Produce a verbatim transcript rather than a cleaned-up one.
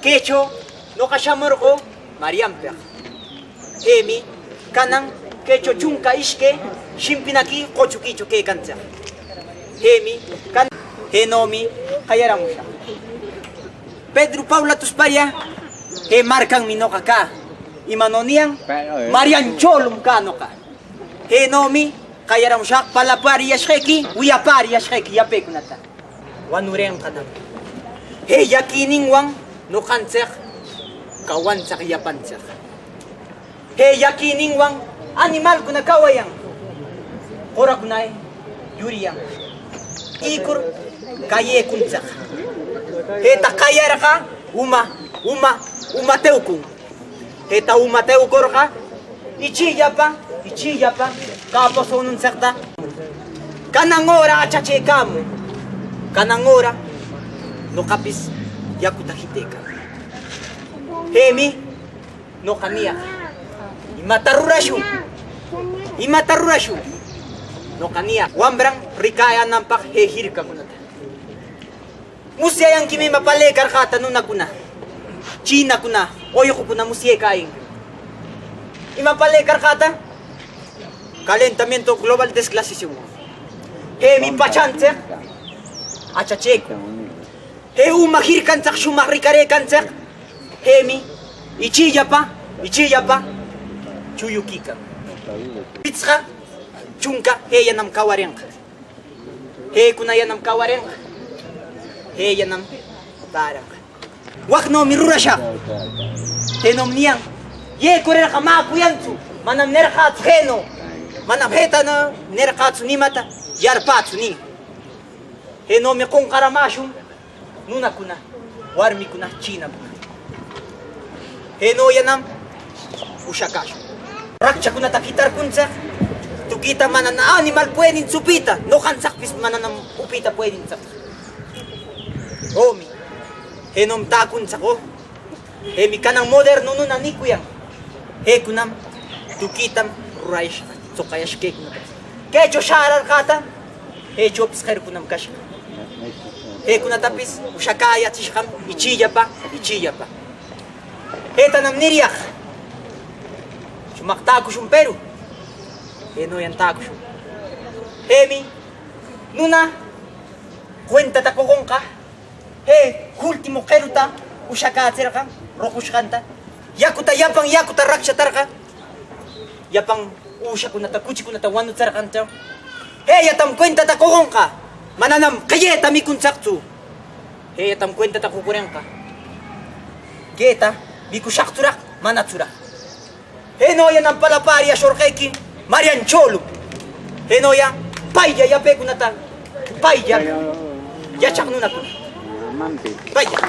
Kaychaw nuqa shamurqu Mariampiq. Jaymi kanan kaychaw chunka iskay chimpinaki quchukichaw kaykanchik. Jaymi kan, jaynawmi qayaramushaq. Pedro Paula Tusparia, jay markanmi nuqa kä. Imano niyan? Marian Cholum kä nuqa. Jaynawmi qayaramushaq, parlapariyashayki, willapariyashayki yapaykunata. Wanurinqanami. Jay llakiyninwan nuqanchik kawanchik llapanchik. Jay llakiyninwan animalkuna kawayan. Qurakuna yuriyan. Ikur kayaykunchik. Jayta qayarqa uma, uma, uma tiykun. Jayta uma tiykurqa, ichikllapa, ichikllapa, kapasununchikta. Kanan hora achachaykamun. Kanan hora nuqapis yakuta jitaykamun. Jaymi nuqa niyaq. Imata rurashun? Imata rurashun? Nuqa niyaq. Wamran rikayanampaq jay jirkakunata. Musyayankimi ima parlay karqata nunakuna, chinakuna, ullqukuna musyaykayan. Ima parlay karqata? Calentamiento global, desglaciación. Jaymi pachanchik achachaykun. Jay uma jirkanchik shumaq rikaraykanchik. Jaymi ichikllapa, ichikllapa chuyukuykan. Pichqa chunka jay yanam kawarinqa. Jaykuna yanam kawarinqa. Jay yanam taarinqa. Waknawmi rurashaq. Jaynam niyan. Yaykurirqa mä kuyanchu. Manam nirqachu jaynaw. Manam jayta nirqachu nimata. Yarpachu nin. Jaynawmi qunqaramushun. Nunakuna, warmikuna, chinakuna. Jaynaw yanam ushakashun. Rakchakunata qitarkunchik, tukuyta manam animal puedinchu upayta, nuqanchikpis mananam upayta puedinchik. Omi, jaynam taakunchik, o. Jaymi kanan moderno nuna nikuyan. Jaykunam tukuytam rurayashqa, suqayashqa kaykunata. Kaychaw shararqata, jaychawpis qirkunam kashqa. Jaykunatapis ushakayachishqam ichikllapa, ichikllapa. Jaytanam niriyaq. Shumaq taakushun Perú. Jaynaw yan taakushun. Jaymi nuna cuentata qukunqa. Jay último qiruta ushakachirqa, ruqushqanta. Yakuta, llapan yakuta rakchatarqa. Llapan uushakunata, kuchikunata wanuchirqanta. Jayllatam cuentata qukunqa. Mananam qillayta mikunchikchu. Jayllatam cuentata qukurinqa. Kayta mikushaqchuraq, manachuraq. Jaynaw yanam parlapariyashurqayki Marian Cholo. Jaynaw ya paylla yapaykunata paylla yachaq nunakuna. Paylla.